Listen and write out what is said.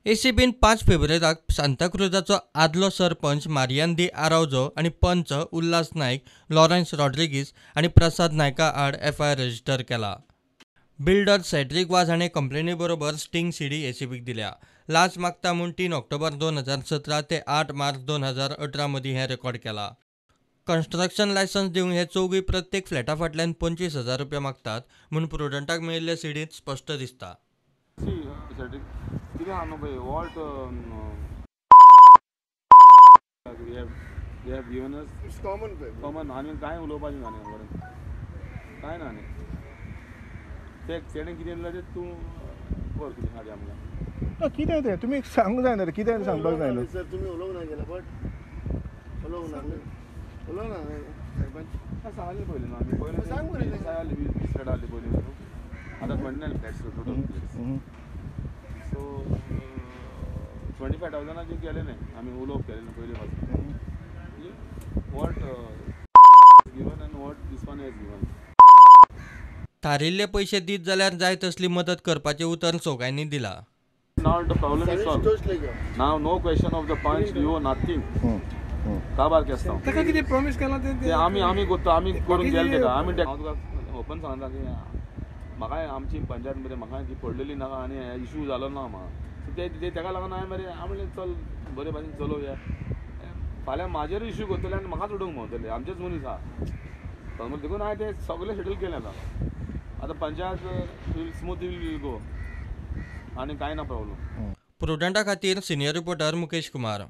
एसीबीन 5 फेब्रुवारीक सांताक्रुजाचो आदलो सरपंच मारियान दी आरावजो आनी पंच उल्हास नायक, लॉरेन्स रॉड्रिगीस आनी प्रसाद नायका आड एफआयआर रजिस्टर केला. बिल्डर सेड्रिक वाज हाणें कंप्लेनी बरोबर स्टिंग सीडी एसीबीक दिल्या. लांच मागता म्हूण 3 ऑक्टोबर 2017 ते 8 मार्च 2018 मदीं हें रेकॉर्ड केला. कन्स्ट्रक्शन लायसन्स दिवंक हे चौगूय प्रत्येक फ्लॅटा फाटल्यान 25,000 रुपया मागतात म्हूण प्रुडंटाक मेळिल्ले सीडींत स्पश्ट दिसता. कितें आहा न्हू पळय what they have given us it's common common. आनी कांय उलोवपाचें ना न्ही, कांय ना न्ही. ते तेणें कितें दिलां तें तूं कर कितें हाजें आमकां ना कितें तें तुमी सांगूंक जायना रे, कितें सांगपाक जायना. सर तुमी उलोवंक ना गेला बट उलोवंक ना उलोवंक ना सरपंच सांगलें पयलीं न्हू आमी पयलीं सांग मरे सांगली 20 फ्लॅट आहली पयलीं न्हू, आतां 29 फ्लॅट्स टोटल. सो 25,000 केलें न्ही आमी, उलोवप केलें न्हू पयलीं पासून. What given and what this one has given. थारिल्ले पयशे दीत जाल्यार जाय तसली मदत करपाचें उतर चौगांनी दिलां. Now the problem is solved. Now no question of the punch, you nothing. काबार केस्तांव ताका कितें प्रॉमीस केलां तें आमी आमी करता, आमी करून गेले तेका. आमी हांव तुका ओपन सांगता की म्हाका आमची पंचायत मरे म्हाका ती पडलेली नाका आनी इशू जालो ना म्हाका. सो ते तेका लागून हांवें मरे हांव म्हणलें चल बरे भाशेन चलोवया. फाल्यां म्हाजेर इशू करतले आनी म्हाकाच उडोवंक भोंवतले, आमचेच मनीस आहा. देखून हांवें तें सगळें सेटल केलें. आतां आतां panchayat will smooth will go आनी कांय ना प्रॉब्लम. प्रुडंटा खातीर सिनियर रिपोर्टर मुकेश कुमार.